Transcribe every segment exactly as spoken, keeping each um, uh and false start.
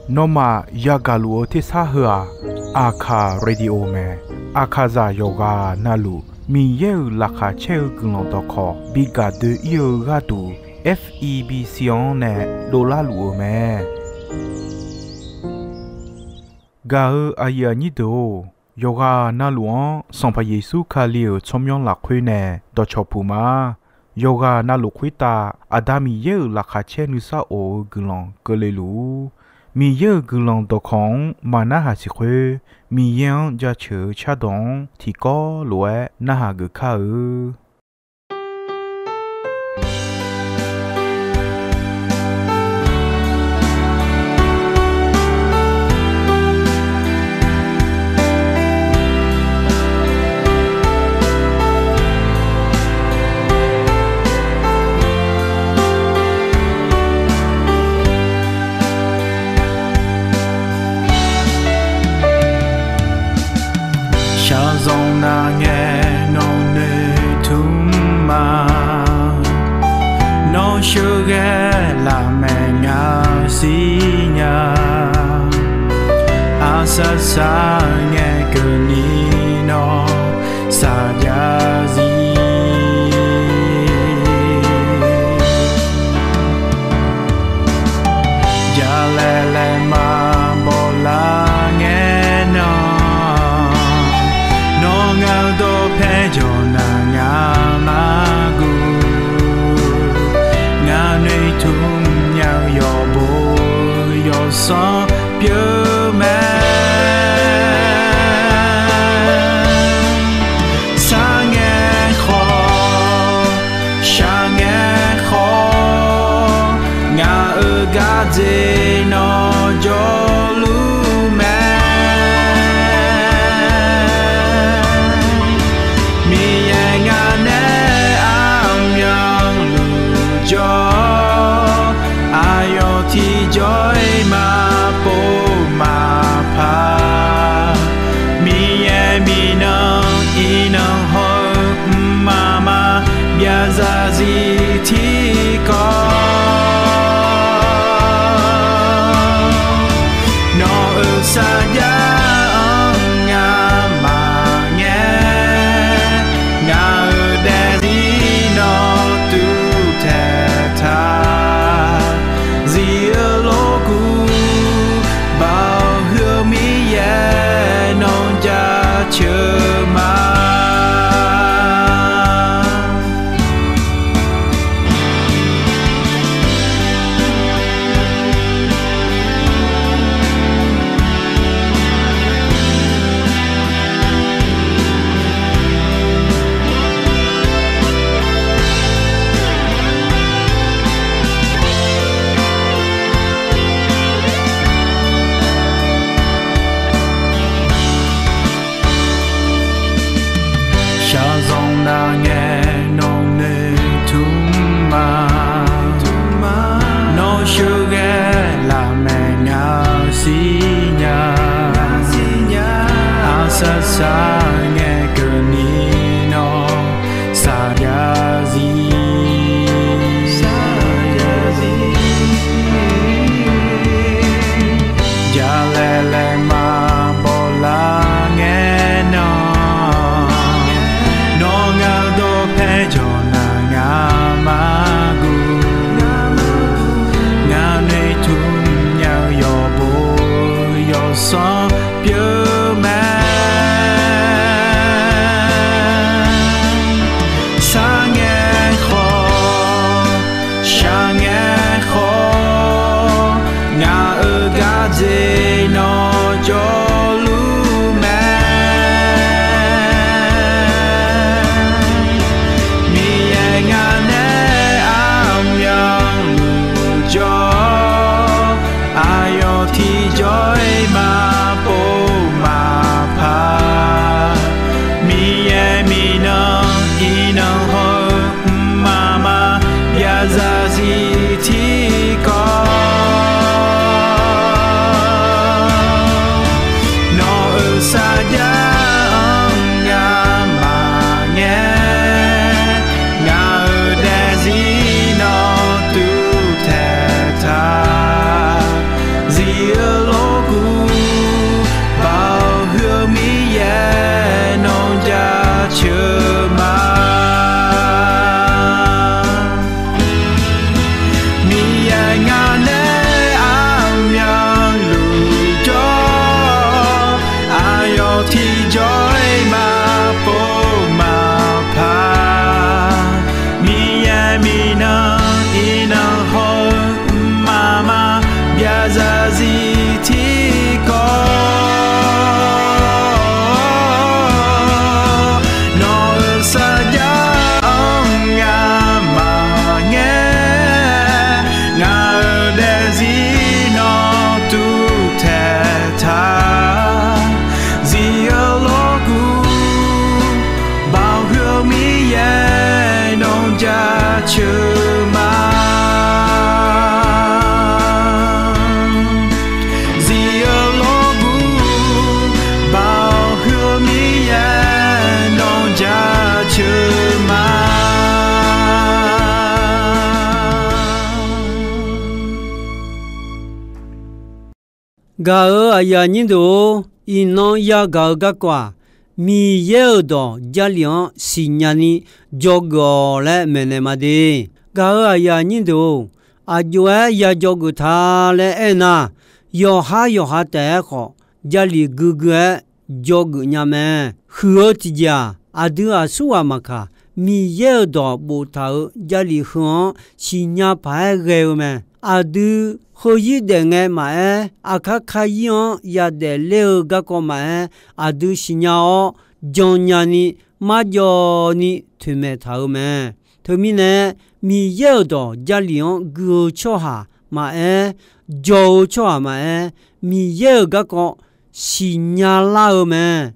Nawmaf yagaq luf-eu tersar heu-aq, Aqkaq Radio mae. Aqkaqzaq yawqghaq navluf Miqyaer-euq laqkhaq caer-eu guiqlanq dawqkawq bi gaq doe-ir-eu gharduq, F E B C-anr nae dovlar luf-eu mae. Gaq-eu aqyuif aqnyir deuq-or, yawqghaq navluf-anr Sanqpaq Yeqsur Kali-euq tsawrmyanr lafkhoer nae dawqcawq puq ma. Yawqghaq navluf khoertav Aqda Miqyaer-euq laqkhaq caer nuisar of-eu guiqlanq keuvle luf-ur. Miqyaer-euq guiqlanq dawqkawq-anr maqnarhaq siq khoer, Miqyaer-anr jaceuq-eu cardawq-anr tiqkawv lof-aer narhaq geuf kar-eu. Shaqzanq nar ngae nawq noeqtmq ma. Nawr sheuqghae lafmaeq ngaq siqnya. Aqsar sar ngae keuvni nawr saqjav zir. Jalaeq laeqma bawlar ngae nan, nawr ngaq-eu dawqpae jawq nar ngaq maqguv. Ngaq noeqtmq nya-eu yawqbo yawsanr pyeuf mae. Sar ngae khawf, shaq ngae khawf, ngaq-euq gardzer nawr jawrluf mae. Miqyaer ngaq nae armyanluf jawr, aqyawf tiqjawr-iq maqpov maqpar. Miqyaer miqnan iqnan hawr-eu mqmaq maqbyav zarzir tiqkawv. Nawq-euq sarjax-anr ngaq maqngae, ngaq-euq daefzir nawr tuvtaeq taq. Zif-eu lorkuv baoq huiq-eu Miqyaer nawq jaceuq ma. Shaqzanq nar ngae nawq noeqtmq ma. Nawr sheuqghae lafmaeq ngaq siqnya. Aqsar sar ngae keuvni nawr saqjav zir. Jalaeq laeqma bawlar ngae nan, nawr ngaq-eu dawqpae jawq nar ngaq maqguv. Ngaq noeqtmq nya-eu yawqbo yawsanr pyeuf mae. Sar ngae khawf, shaq ngae khawf, ngaq-euq gardzer nawr jawrluf mae. Miqyaer ngaq nae armyanluf jawr, aqyawf tiqjawr-iq maqpov maqpar. Miqyaer miqnan iqnan hawr-eu mqmaq maqbyav zarzir tiqkawv. Gaq-euq aqyuif aqnyir deuq-or, iqnan yagaq-eu garkawv-aq, Miqyaer-euq dawq Jarlif-anr siqnya ni dzawgeuf-awq laer maeqnaeq ma de. Gaq-euq aqyuif aqnyir deuq-or, aqjox-aer ya dzawgeuf ta laer aernar, yawqhar yawqha taef-aer khawf, Jarlif guigui-aer dzawgeuf nya mae. Huiq-eu tiqjeq-aq, aqdui aqsurghaq maqkaq, Miqyaer-euq dawq boftaq-euq Jarlif heu-anr siqnya paq-aer ghae-eu mae. Aqdui heuzir daef ngae maqaer, aqkar karzir-anr yadaef ler-eu garkawv maqaer, aqdui siqnya-awr jannya ni marjawv ni toeqmaeq taq-eu mae. Teumirnae, Miqyaer-euq dawq Jarlif-anr gui-eu tsawrhaq maqaer, jawr-eu tsawrhaq maqaer, Miqyaer-euq garkawv siqnya lar-eu mae.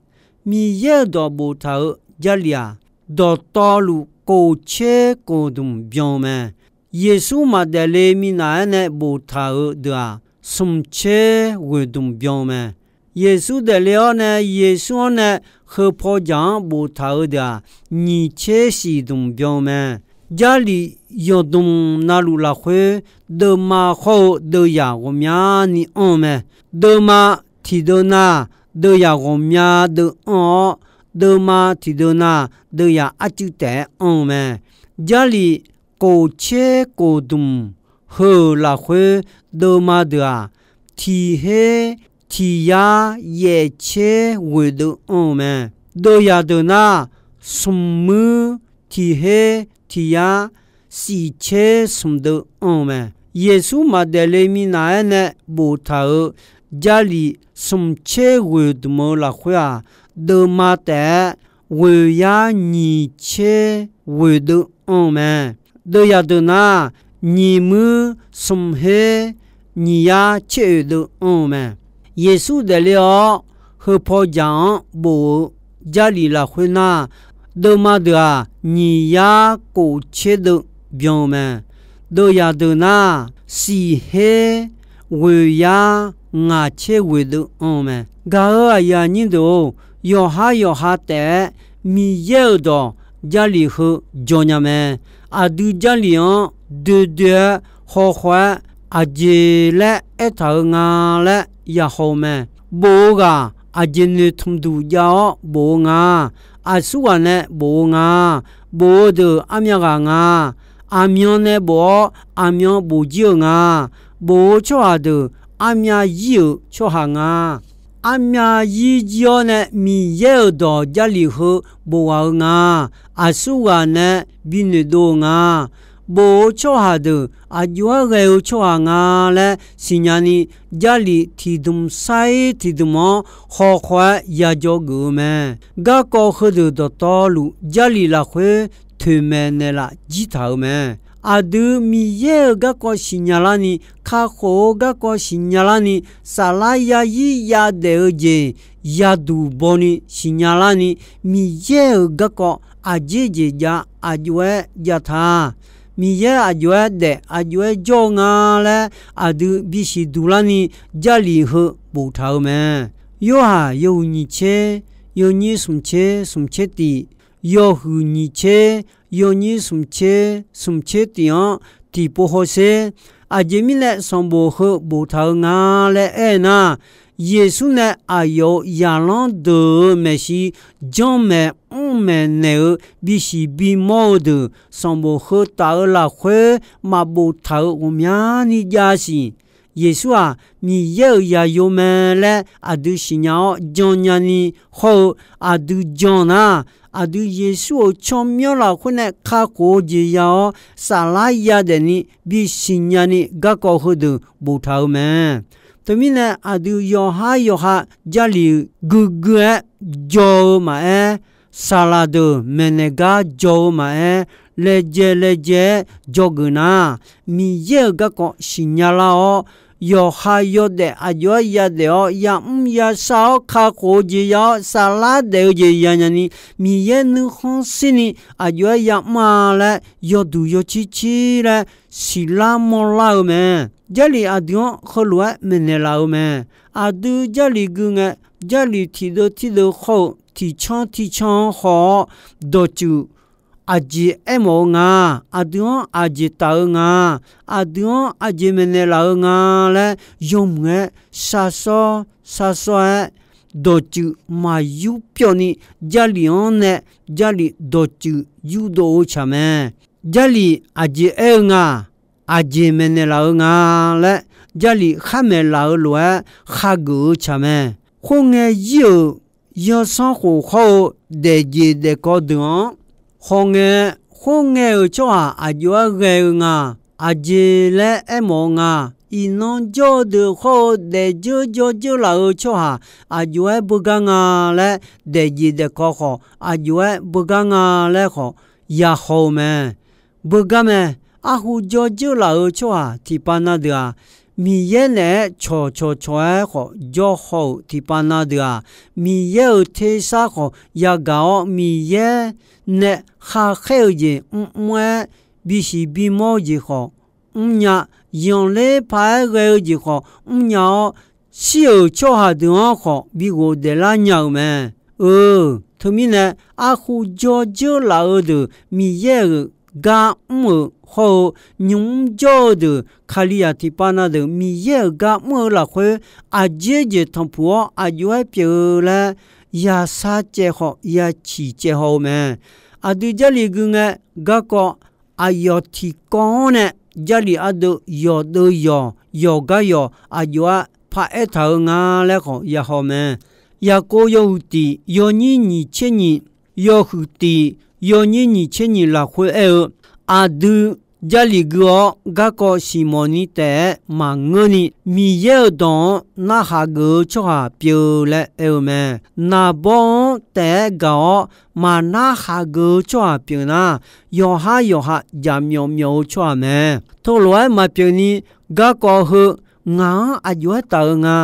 Miqyaer-euq dawq boftaq-euq Jarlif-aq, dawqtawvluf kof tser kof dmq byan-eu mae. Yeqsur maqdaef le minav-aer nae boftaq-euq deuq-aq, smq tser ghoeq dmq byan-eu mae. Yeqsur daefle-awr nae, Yeqsur-anr nae heu paw dzaq-anr boftaq-euq deuq-aq, nyiq tser siq dmq byan-eu mae. Jarlif yawqdmq navluf lafkhoer, deuvma hawr-eu deuvyaq ghawqmyani anr-eu mae. Deuvma tiqdeuv nar, deuvyaq ghawqmya deuv anr-awr, deuvma tiqdeuv nar, deuvyaq arcuiv taef-aer anr-eu mae. Jarlif kof tser kof dmq heu-euq lafkhoer, deuvma deuq-aq, tiq her tiq yar yaef tser ghoeq deuv anr-eu mae. Deuvzaq deuq nar, smq muir tiq her tiq yar shif tser smq deuv anr-eu mae. Yeqsur maqdaef le minav-aer nae boftaq-euq Jarlif smq tser ghoeq dmq-eu lafkhoer-aq, deuvma taef-aer ghoeq yar nyiq tser ghoeq deuv anr-eu mae. Deuvzaq deuq nar, nyiq muir smq her nyiq yar tser oeq deuv anr-eu mae. Yeqsur daefle-awr, heu paw dzaq-anr bof-eu Jarlif lafkhoer nar, deuvma deuq-aq, nyiq yar kof tser deuv byan-eu mae. Deuvzaq deuq nar, shif her ghoeq yar ngaq tser ghoeq deuv anr-eu mae. Gaq-euq aqyuif aqnyir deuq-or, yawqhar yawqha taef-aer Miqyaer-euq dawq Jarlif heu jawr nya mae. Aqdui Jarlif-anr doe doe-aer hawkhaw-aer aqjeq laer aertaq-eu nga laer yahaw-eu mae. Bof-eu ghaq aqjeq noeqtmq duq jav-awr bof-eu nga. Aqsurghaq nae bof-eu nga. Bof-eu deuq armyav ghaq nga. Aqmyan nae bof-awr aqmyan bof jir-euq nga. Bof-eu tsawrhaq deuq armyav yir-euq tsawrhaq nga. Armyav yir jir-awr nae Miqyaer-euq dawq Jarlif heu bof ghaq-eu nga. Aqsurghaq nae bi noeqdov-eu nga. Bof-eu tsawrhaq deuq aqjox-aer ghae-eu tsawrhaq nga laer siqnya ni, Jarlif tiqdmq sair tiqdmq-anr hawkhaw-aer ya dzawgeuf-eu mae. Garkawv heudeuq dawqtawvluf Jarlif lafkhoer toeqmaeq naeqlaf jir taq-euq mae. Aqdui Miqyaer-euq garkawv siqnya larni, kakhof-eu garkawv siqnya larni, saflar yazir yadaef-eu jeq yaduq bawni siqnya larni, Miqyaer-euq garkawv aqjeq jeq jav aqjox-aer jav ta. Miqyaer aqjox-aer daef aqjox-aer jawr-eu nga laer aqdui bisiq duq larni Jarlif heu boftaq-eu mae. Yorhaq yawhuiq nyiq tser yawnyir smq tser smq tser tif, yawhuiq nyiq tser yawnyir smq tser smq tser tif-anr tiqpov hawsher. Aqjeq mirnae sanqbof heu boftaq-eu nga laer aer nar, Yeqsur nae aqyawf-euq zaqlanr deuq-euq maeqshi janrmaeq mrmaeq naeq-eu bisiq bimawr-eu deuq sanqbof heu taf-eu lafkhoer maqbof taq-euq ghawqmyani jav siq. Yeqsur-aq, Miqyaer-euq zaqyo mae laer aqdui siqnya-awr jannya ni hawr-eu, aqdui jan nar, aqdui Yeqsur-euq tsawrmyanr lafkhoer nae kakhof-eu jeq ya-awr, saflar yadaef ni bisiqnya ni garkawv heudeuq boftaq-eu mae. Teumirnae aqdui yawqhar yawqha Jarlif guigui-aer jawr-eu maqaer, saqlaq deuq maeqnaeq gar jawr-eu maqaer, laejae laejae-aer dzawgeuf nar, Miqyaer-euq garkawv siqnya lar-awr, yawqha yawdaef aqjox-aer yadaef-awr, yamr yashar-awr kakhof-eu jeq ya-awr, saflar daef-eu jeq yanya ni, Miqyaer nuikhanr shirni aqjox-aer yamr-a laer yawduq yawcir cir laer siqlar mawrlar-eu mae. Jarlif aqdui-anr heulof-aer maeqnaeq laf-eu mae. Aqdui Jarlif gui ngae, Jarlif tiqdeuv tiqdeuv khawr-eu tiqcanr tiqcanr-anr haw-awr, dawqtsuif aqjeq aermawf-eu nga, aqdui-anr aqjeq taf-eu nga, aqdui-anr aqjeq maeqnaeq laf-eu nga laer yawmuiq-aer sharsawr sharsawr-aer, dawqtsuif maqyur pyawvni, Jarlif-anr nae Jarlif dawqtsuif yurdov-eu tsaq mae. Jarlif aqjeq aer-eu nga, aqjeq maeqnaeq laf-eu nga laer, Jarlif khar maeqlaf-eu lof-aer khageuf-eu tsaq mae. Khoerngae, yir-euq yawsanr khof hawr-eu daefjeq daefkawv deuq-anr, hawngae, khoerngae-euq tsawrhaq aqjox-aer ghae-eu nga, aqjeq laer aermawf-eu nga. Iqnan jawr-eu deuq hawr-eu daefdzeur jawrdzeur laf-eu tsawrhaq aqjox-aer beugar nga laer, daefjeq daefkawv khawf aqjox-aer beugar nga laer khawf, yahaw-eu mae. Beugar mae. Arhu jawrdzeur laf-eu tsawrhaq tiqpav na deuq-aq, Miqyaer naeq-aer cawqcawq cawq-aer khawf jawrhaw-euq tiqpav na deuq-aq, Miqyaer-euq tersar khawf yagaq-awr, Miqyaer nae khakhaer-eu jeq mrmr-aer, bisiq bimawr-eu jeq khawf mrnya, zanqler paq-aer ghae-eu jeq khawf mrnya-awr, shir-euq tsawrhaq deuq-anr khawf bi ghofdaef lar nya-euq mae. Eu, teumirnae, arhu jawrdzeur laf-eu deuq Miqyaer-euq gar mr-euq hawr-eu, nymq mr jawr-eu deuq Kalizaq tiqpav na deuq Miqyaer-euq gar mr-eu lafkhoer, aqjeq jeq tanqpuq-awr aqjox-aer pyeuf-eu laer, yashar caev khawf yaciq caev haw-eu mae. Aqdui Jarlif gui ngae, garkawv aqyawf tiqkawv-anr nae Jarlif ardeuv yawqdeuv yawq, yawqgar yawq aqjox-aer paraer taq-eu nga laer khawf yahaw mae. Yaqkov yawhuiq tiq yawnyir nyiq tser nyiq, yawhuiq tiq yawnyir nyiq tser nyiq lafkhoer aer-eu, aqdui Jarlif gui-awr garkawv siqmawfni taef-aer maqngeurni, Miqyaer-euq dawq-anr narhaq geuf-eu tsawrhaq pyeuf laer aer-eu mae. Naqbawr-anr taef-aer gaq-awr maqnarhaq geuf-eu tsawrhaq pyeuf nar, yawqhar yawqha jaqmyawf myawf-eu tsawrhaq mae. Teulof-aer maqpyeuf ni, garkawv heu ngaq-anr aqjox-aer taf-eu nga.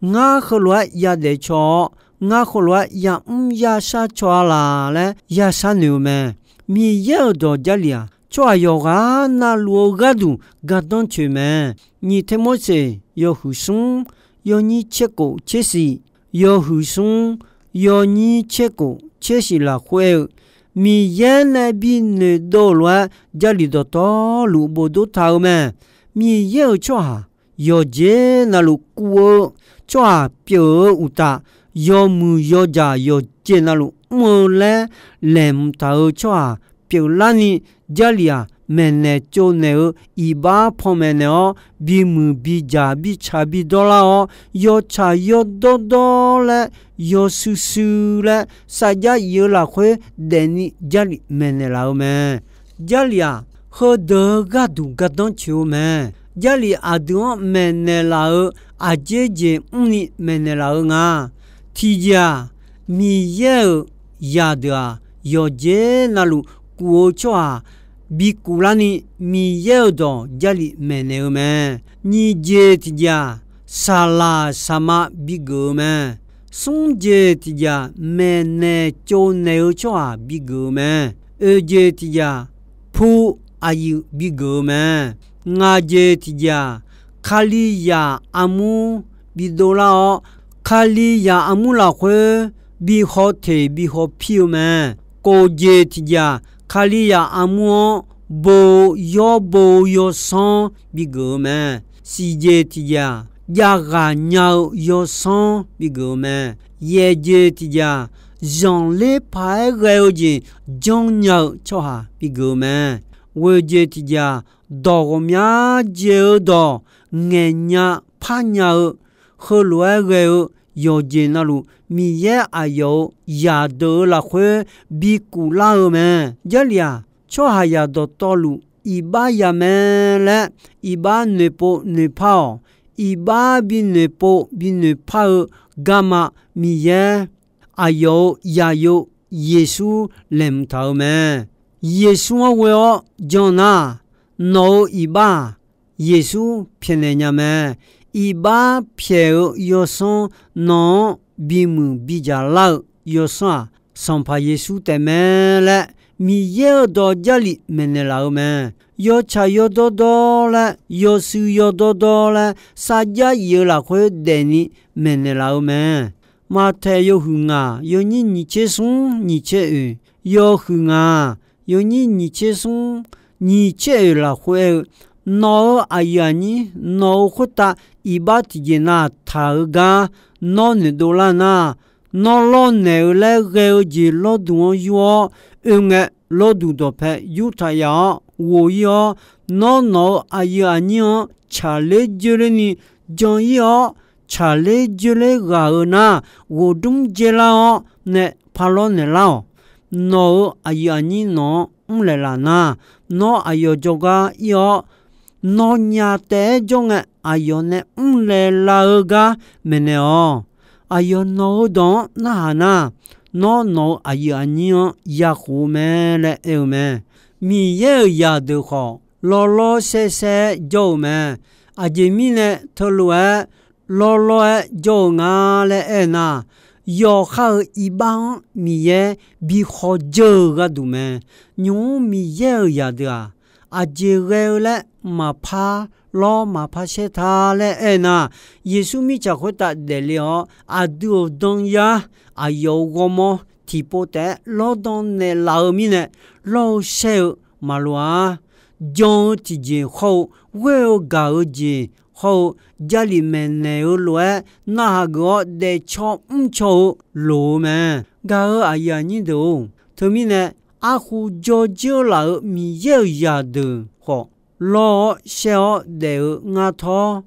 Ngar heulof-aer yadaef caw-awr, ngar heulof-aer yamr yashar caw-a laq laer yashar noeq-eu mae. Miqyaer-euq dawq Jarlif-aq, tsawrhaq yawqghaq navluf-eu gharduq gardanr coeq mae. Nyiq Termorseq yawhuiq smr yawnyir tser kof tser shiq, yawhuiq smr yawnyir tser kof tser shiq lafkhoer aer-eu, Miqyaer nae binoeq dov-eu lof-aer Jarlif dawqtawvluf bofdov taq-eu mae. Miqyaer-euq tsawrhaq yawqjeq navluf kuf-eu tsawrhaq pyeuf-eu uqtaf, yawmuiq yawdzaq yawqjeq navluf mr-eu laer laeqhmq taq-eu tsawrhaq pyeuflarni, Jarlif-aq, maeqnaeq tsovnaeq-eu iqbax panmaeqnaeq-awr, bimuiq bidzaq bitsaq bidawr lar-awr, yawtsaq yawdawr dawr laer, yawshuir shuir laer, sarjax if-eu lafkhoer daefni Jarlif maeqnaeq laf-eu mae. Jarlif-aq, heudeuq-eu gharduq gardanr coeq-eu mae. Jarlif aqdui-anr maeqnaeq laf-eu aqjeq jeq mrni maeqnaeq laf-eu nga. Tiqjeq-aq, Miqyaer-euq zaqdeuq-aq, yawqjeq navluf kuf-eu tsawrhaq bikuf larni, Miqyaer-euq dawq Jarlif maeqnaeq-eu mae. Nyiq jeq tiqjeq-aq, saqlaq saqma bigeuf-eu mae. Smr jeq tiqjeq-aq, maeqnaeq tsovnaeq-eu tsawrhaq bigeuf-eu mae. Oeq jeq tiqjeq-aq, pu aqyuif bigeuf-eu mae. Ngaq jeq tiqjeq-aq, Kalizaq armur bidov lar-awr, Kalizaq armur lafkhoer bihaw teq bihaw pir-eu mae. Kof jeq tiqjeq-aq, Kalizaq armur-anr bo-eu yawr bo-eu yawsanr bigeuf-eu mae. Siq jeq tiqjeq-aq, javghaq nya-eu yawsanr bigeuf-eu mae. Yaeq jeq tiqjeq-aq, zanqler paq-aer ghae-eu jeq janr nya-eu tsawrhaq bigeuf-eu mae. Ghoeq jeq tiqjeq-aq, dawq ghawqmya jeq-eu dawq ngaeqnya parnya-eu, heulof-aer ghae-eu yawqjeq navluf, Miqyaer aqyawf-euq zaqdeuq-eu lafkhoer bikuf lar-eu mae. Jarlif-aq, tsawrhaqzaq dawqtawvluf iqbax ya mae laer, iqbax noeqpov noeqpar-awq. Iqbax binoeqpov binoeqpar-eu garma Miqyaer, aqyawf-euq zaqyo Yeqsur laeqhmq taq-eu mae. Yeqsur-anr ghoe-awr jan nar, nawq-euq iqbax-aq, Yeqsur pyaeqnaeq nya mae. Iqbax pyaeq-eu yawsanr nawq-anr bimuiq bidzaq lar-eu yawsanr-aq, Sanqpaq Yeqsur taef mae laer, Miqyaer-euq dawq Jarlif maeqnaeq laf-eu mae. Yawtsaq yawdawr dawr laer, yawshuir yawdawr dawr laer, sarjax if-eu lafkhoer daefni maeqnaeq laf-eu mae. Maqtaeq yawhuiq ngaq yawnyir nyiq tser smr nyiq tser oeq, yawhuiq ngaq yawnyir nyiq tser smr nyiq tser oeq lafkhoer aer-eu, nawq-euq aqyuif aqnyir nawq-euq khoertav iqbax tiqjeq navtaq-eu gar nawr noeqdov lar nar, nawr lawrnaeq-eu laer ghae-eu jeq lawrduq-anr yur-awr, oe ngae lawrduq dawqpae yurtaq yaf-awr ghof-ir-awr, nawr nawq-euq aqyuif aqnyir-anr tsaqler joerlerni jan-ir-awr, tsaqler joerler ghaq-eu nar, ghofdmr jaerlar-awr nae par lawrnaeq lar-awq. Nawq-euq aqyuif aqnyir nawq-anr mrlaeq laf nar, nawr aqyawf jawrgar ir-awr, nawnyaf taef-aer jawr ngae aqyawf nae mrlaeq laf-eu gar maeqnaeq-awq. Aqyawf nawq-eu dawq-anr narhaq nar, nawr nawq-euq aqyuif aqnyir-anr yakhof-eu mae laer aer-eu mae. Miqyaer-euq zaqdeuq khawf, lawrlawr saersaer jawr-eu mae. Aqjeq mirnae teulof-aer lawrlawr-aer jawr-eu nga laer aernar, yawqha-euq iqbax-anr Miqyaer bi khawjeur-eu gharduq mae. Nymq-mr Miqyaer-euq zaqdeuq-aq, aqjeq ghae-eu laer maqpar lawr maqpar saer ta laer aernar, Yeqsur mirtsaq khoertav daefle-awr, aqdui-euq danyar, aqyawf-euq ghawrmawr tiqpov taef-aer lawrdan naeqlaf-eu mirnae, lawr-eu saer-eu maqloq-a. Jan-eu tiqjeq hawr-eu, ghoer-eu gaq-eu jeq hawr-eu, Jarlif maeqnaeq-eu lof-aer narhaq geuf-awr daefcaw mrcaw-eu loq-eu mae. Gaq-euq aqyuif aqnyir deuq-or, teumirnae arkhu jawrjir laf-euq Miqyaer-euq zaqdeuq khawf, lawr-awr shaer-awr daef-eu ngar tawr.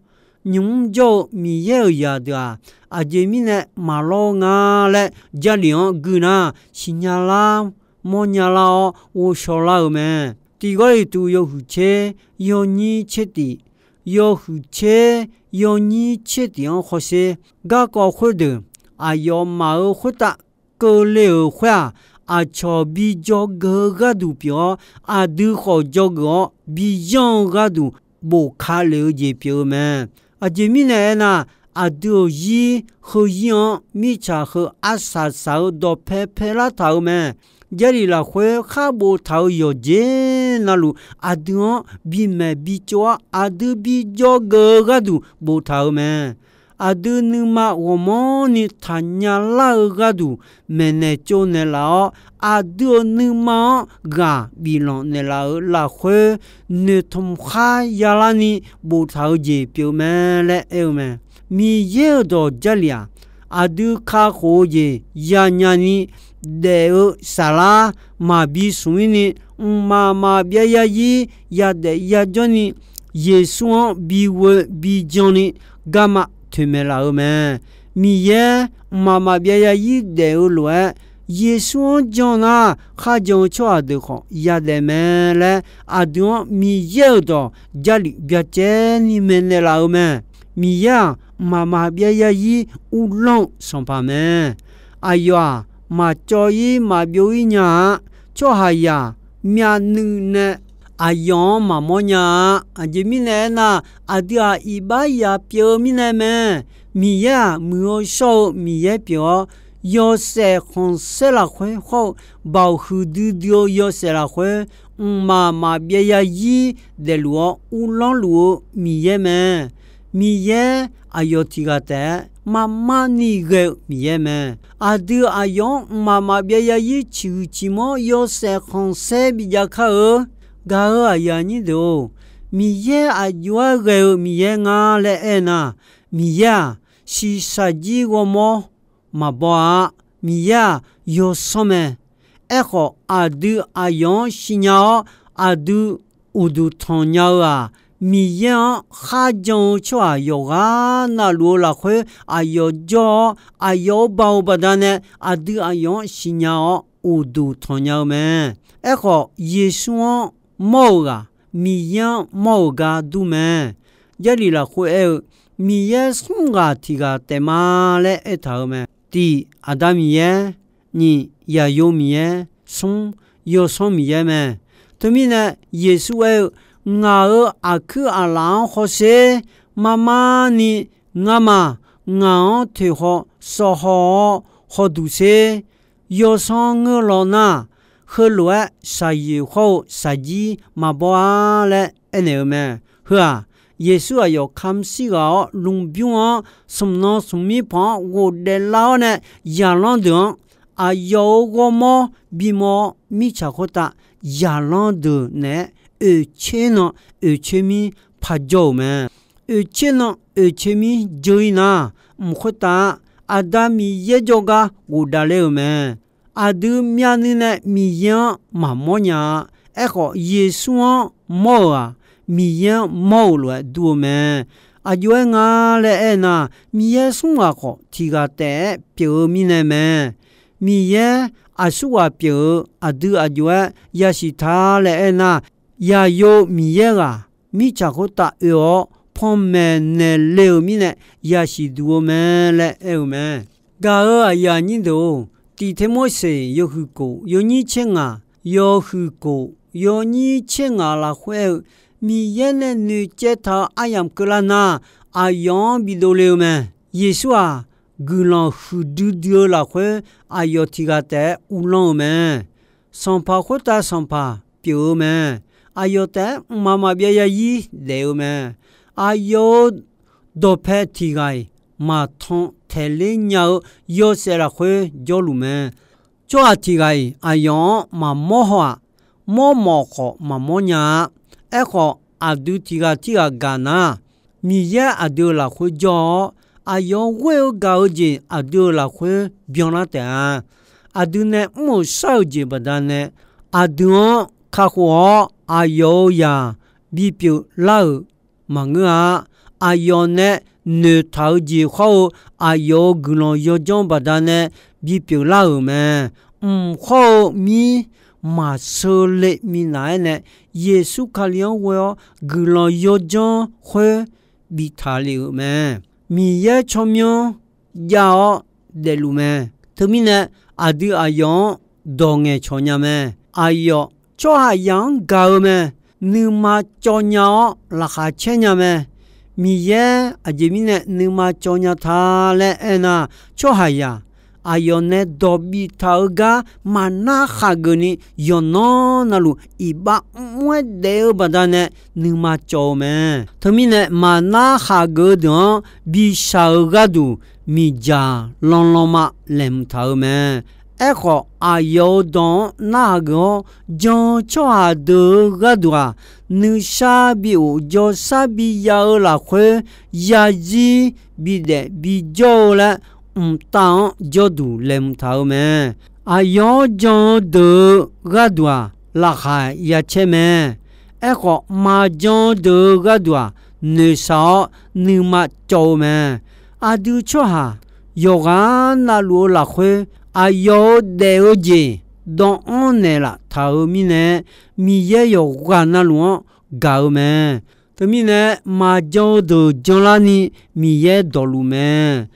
Nymq-mr jawr-eu Miqyaer-euq zaqdeuq-aq, aqjeq mirnae maqlawr-eu nga laer Jarlif-anr gui nar, siqnya lar, mawrnya lar-awr ghovshaw lar-eu mae. Tiq Gawrliqtu yawhuiq tser yawnyir tser tiq, yawhuiq tser yawnyir tser tiq-anr hawsher. Garkawv khoerdeuq aqyawfmaf-euq khoertav keuvle-euq khoer-aq, aqcawq bi dzawgeuf-eu gharduq pyeuf-awr, aqdui khawf dzawgeuf-awr bi yanr-eu gharduq bofka lef-eu jeq pyeuf-eu mae. Aqjeq mirnae aernar, aqdui-euq zir heuzir-anr mirtsaq heu arsaq saq-eu dawqpae paelar taq-euq mae. Jarlif lafkhoer khar boftaq-euq yawqjeq navluf, aqdui-anr bimaeq bitsov-awr, aqdui bi dzawgeuf-eu gharduq boftaq-euq mae. Aqdui nuima ghawqmanrni taqnya lar-eu gharduq maeqnaeq tsovnaeq laf-awr, aqdui-euq nuima-anr ghaq biflanq naeqlaf-euq lafkhoer, noeqtmq khar yalarni boftaq-eu jeq pyeuf-eu mae laer aer-eu mae. Miqyaer-euq dawq Jarlif-aq, aqdui kakhof-eu jeq yanya ni daef-eu saflar maqbi smq-ir ni, mqmaq maqbyav yarzir yadaef yajawr ni, Yeqsur-anr bi ghoe bi jan ni garma toeqmaeq laf-eu mae. Miqyaer mqmaq maqbyav yarzir daef-eu lof-aer, Yeqsur-anr jan nar kharjan-eu tsawrhaq deuq khawf yadaef mae laer, aqdui-anr Miqyaer-euq dawq Jarlif byacaevni maeqnaeq laf-eu mae. Miqyaer-aq, mqmaq maqbyav yarzir uvlanr-eu Sanqpaq mae. Aqyawf-aq, maqcawv-ir maqbyov-ir nya-a. Tsawrhaqzaq myavnuiv nae aqyawf-anr maqmawr nya-a. Aqjeq mirnae aernar, aqdui-aq iqbax yaf pyeuf-eu mirnae mae. Miqyaer-aq, muiq-eu shawr-eu Miqyaer pyeuf-awr, yawshaef khanqsaer lafkhoer hawr-eu, baoq huiqdui dui-eu yawshaef lafkhoer, mqmaq maqbyav yarzir daefluf-awr uvlanr luf-eu Miqyaer mae. Miqyaer aqyawf tiq ghaq taef-aer marmar ni ghae-eu Miqyaer mae. Aqdui aqyawf-anr mqmaq maqbyav yarzir ciqhuiq ciqmawr yawshaef khanqsaer bijav kar-eu. Gaq-euq aqyuif aqnyir deuq-or, Miqyaer aqjox-aer ghae-eu Miqyaer nga laer aernar, Miqyaer-aq, shiqshaq jir ghawrmawr maqbaw-a. Miqyaer-aq, yawsanr mae. Aerkhawf, aqdui aqyawf-anr siqnya-awr, aqdui uqduq tanqnya-eu-aq, Miqyaer-anr kharjan-eu tsawrhaq yawqghaq navluf-eu lafkhoer aqyawf jawr-awr, aqyawf-anr baw-eu baqdanae aqdui aqyawf-anr siqnya-awr uqduq tanqnya-eu mae. Aerkhawf, Yeqsur-anr mawr-euq ghaq, Miqyaer-anr mawr-euq gar dur mae. Jarlif lafkhoer aer-eu, Miqyaer smr ghaq tiq ghaq taef ma laer aertaq-euq mae. Tiq, Aqda Miqyaer. Nyiq, Yaqyo Miqyaer. Smr, Yawsanr Miqyaer mae. Teumirnae, Yeqsur aer-eu, Ngaq-euq aqkuir aqlaf-anr hawsher. Marmar ni ngamaf ngaq-anr toeqhaw sawqhaw-awr hawduq sher. Yawsanr ngeur law nar, heulof-aer shaqyoeq hawr-eu shaqjir maqbaw-a laer aernaeq-eu mae. Heu-aq, Yeqsur aqyawf kamq shir ghaq-awr lmqbymr-anr smq nan smq mir panq-anr ghofdaef lar-awr nae, zaqlanr deuq-anr aqyawf-euq ghawrmawr bimawr-awr, mirtsaq khoertav zaqlanr deuq naeq-aer oeqtser nan oeqtser mir parjawr-euq mae. Oeqtser nan oeqtser mir dzeur-ir nar, mq khoertav-aq, Aqda Miqyaer jawrgar ghofdav ler-euq mae. Aqdui myavnuiv nae Miqyaer-anr maqmawr nya-a. Aerkhawf, Yeqsur-anr mawr-euq-aq, Miqyaer-anr mawr-euq lof-aer dur-eu mae. Aqjox-aer nga laer aernar, Miqyaer smr ghaq khawf tiq ghaq taef-aer pyeuf-eu mirnae mae. Miqyaer aqsurghaq pyeuf-eu aqdui aqjox-aer yasiq ta laer aernar, yaqyo Miqyaer ghaq mirtsaq khoertav oe-awr panmaeq naeqle-euq mirnae yasiq duq-eu mae laer aer-eu mae. Gaq-euq aqyuif aqnyir deuq-or, Tiq Tirmorseq yawhuiq kof yawnyir tser ngaq, yawhuiq kof yawnyir tser ngaq lafkhoer aer-eu, Miqyaer nae noeqcaev taq-euq aryamq keuvlar nar, aqyawf-anr bidov le-eu mae. Yeqsur-aq, guiqlanq huiqdui dui-eu lafkhoer aqyawf tiq ghaq taef-aer uvlanr-eu mae. Sanqpaq khoertav Sanqpaq pyeuf-eu mae. Aqyawf taef-aer mqmaq maqbyav yarzir daef-eu mae. Aqyawf-euq dawqpae tiq ghaq-iq maqtan taeqler nya-eu yawshaef lafkhoer jawrluf mae. Tsawrhaq tiq ghaq-iq aqyawf-anr maqmawr haw-aq, mawrmawf khawf maqmawr nya-a. Aerkhawf, aqdui tiq ghaq tirghaq gaq nar, Miqyaer aqdui-euq lafkhoer jawr-awr, aqyawf ghoer-eu gaq-eu jeq aqdui-euq lafkhoer byanlar taef-a. Aqdui nae mr-euq shar-euq jeq baqdanae, aqdui-anr kakhof-awr aqyawf-euq zaq bipyeuf lar-euq maqngeur-a. Aqyawf nae noeqtaq-eu jeq khawr-eu aqyawf-euq guiqlanq yawdzanr baqdanae bipyeuf lar-euq mae. Mq khawr-eu mir maqsheu le minav-aer nae, Yeqsur Kali-anr ghoe-awr guiqlanq yawdzanr khoer biftaq lef-euq mae. Miqyaer tsawrmyanr jav-awr daefluf mae. Teumirnae, aqdui aqyawf-anr dawq ngaeqcawq nya mae. Aqyawf tsawrhaqzaq-anr gaq-eu mae. Nuima cawv nya-awr laqkhaq caer nya mae. Miqyaer aqjeq mirnae nuima cawv nya ta laer aernar, tsawrhaqzaq aqyawf nae dawq biftaq-eu gar maqnar khaqgeuf ni yawqnan navluf iqbax mr-aer daef-eu baqdanae nuima cawv-eu mae. Teumirnae maqnar khaqgeuf-eu deuq-anr bishaq-eu gharduq miqdzaq lanlanma laeqhmq taq-eu mae. Aerkhawf, aqyawf-euq dawq-anr narhaq geuf-awr jan-eu tsawrhaq deuq-eu gharduq-aq, nuisar bi of jawrshar bi ya-eu lafkhoer yazir bidaef bijawr-eu laer, mqtav-anr jawrduq laeqhmq taq-eu mae. Aqyawf-anr jan-eu deuq-eu gharduq-aq, laqkhaq ya caer mae. Aerkhawf, maqjan-eu deuq-eu gharduq-aq, noeqshaq-awr nuima cawv-eu mae. Aqdui tsawrhaq yawqghaq navluf-eu lafkhoer, aqyawf-euq daef-eu jeq dawvanr naeqlaf taq-eu mirnae, Miqyaer yawqghaq navluf-anr gaq-eu mae. Teumirnae, maqjan-eu deuq janlarni Miqyaer dawqluf mae.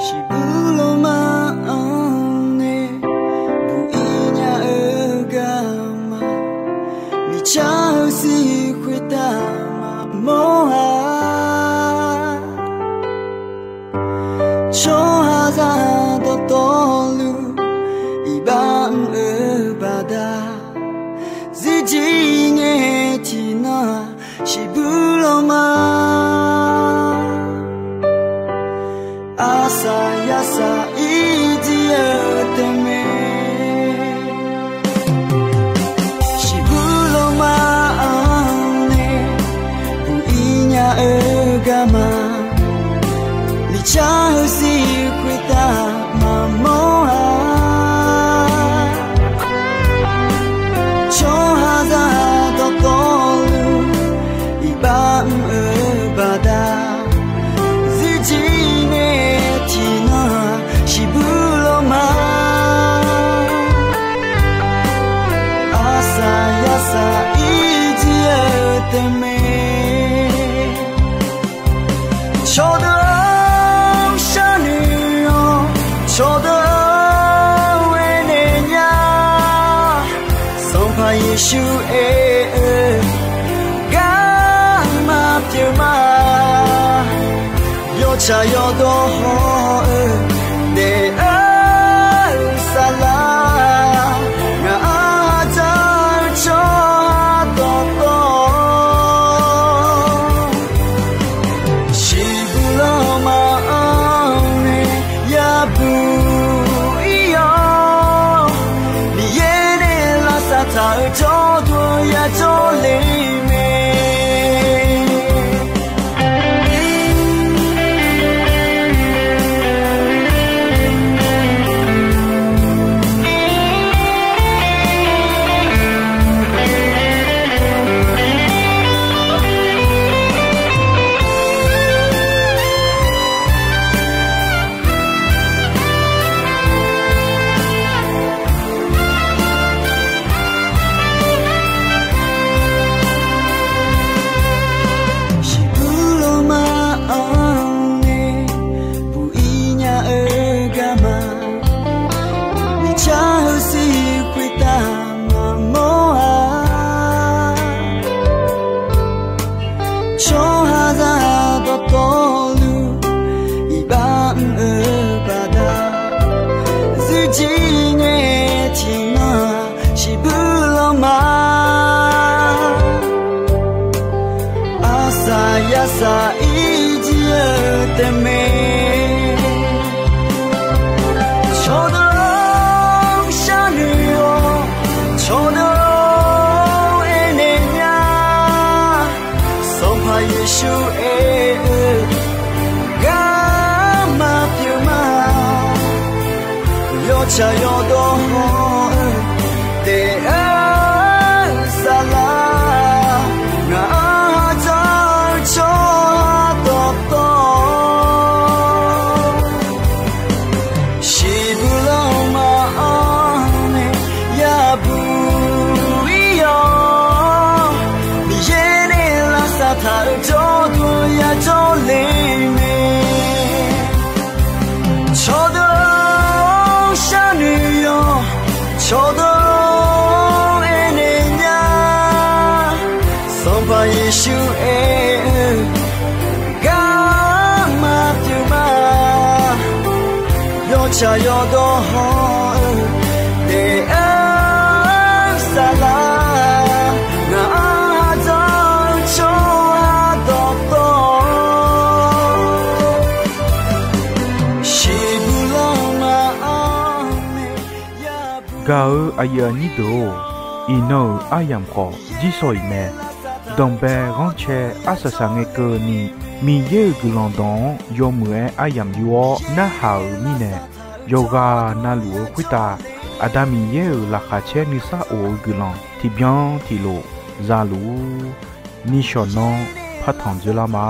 Shiqbuq lawma-anr nae buq-ir nya-eu garma, miqcar-eu siq khoertav maqmawr-a. Tsawrhaqzaq dawqtawvluf iqbax mr-eu baqda, zirjir ngae tiqnan-aq shiqbuq lawma. Arsaq yarsaq irjir-eu teumae, shiqbuq lawma-anr nae buq-ir nya-eu garma, miqcar-eu siq khoertav maqmawr-a. Tsawrhaqzaq dawqtawvluf iqbax mr-eu baqda, zirjir ngae tiqnan-aq shiqbuq lawma. Arsaq yarsaq irjir-eu teumae, cawqdeuq-anr sharnoeq-awr cawqdeuq-anr aernaeq nya. Sanqpaq Yeqsur aer-eu garma pyeuf ma. Shaqyawf dawq haw-eu daef-eu saflar, ngaq-anr dzaq-eu tsawrhaq dawqtawv, shiqbuq lanma-anr nae yabuq ir-awr, Miqyaer nae lavsav taq-euq jawrduq yajawr le mae. Shiqbuq lanma-anr nae buq ir nya-eu garma, miqcar heusiq khoertav maqmawr-a. Tsawrhaqzaq dawqtawvluf iqbax mr-eu baqda, zuifjir ngae tiqnan-aq shiqbuq lanma, arsaq yarsaq ir jir-eu taef mae. Cawqdeuq-or, sharnoeq-awq. Cawqdeuq-or, aernaeq nya. Sanqpaq Yeqsur aer-eu garma pyeuf ma. Yawtsaq yawdawr haw-eu daef-eu saflar, ngaq-anr dzaq-eu tsawrhaq dawqtawv, shiqbuq lanma-anr nae yabuq ir-awr, Miqyaer nae lavsav taq-eu jawrduq yajawr le mae. Cawqdeuq-or, sharnoeq-awq. Cawqdeuq-or, aernaeq nya. Sanqpaq Yeqsur aer-eu garma pyeuf ma. Yawtsaq yawdawr haw-eu daef-eu saflar, ngaq-anr dzaq-eu tsawrhaq dawqtawv, shiqbuq lanma-anr nae yabuq. Gaq-eu aqyuif aqnyir deuq-or, iqnan-euq aryamq khawf jirsawq iq mae. Danqbae ghanrcae arsaq saq ngae keuvni, Miqyaer-euq guiqlanq dawq-anr yawmuiq-aer aryamq yur-awr narhaq-euq mirnae, yawqghaq navluf-eu khoertav Aqda Miqyaer-euq laqkhaq caer nuisar of-eu guiqlanq tiqbyan tiqlof za luf-ur. Nishawq nanr partanq dzoerlar ma.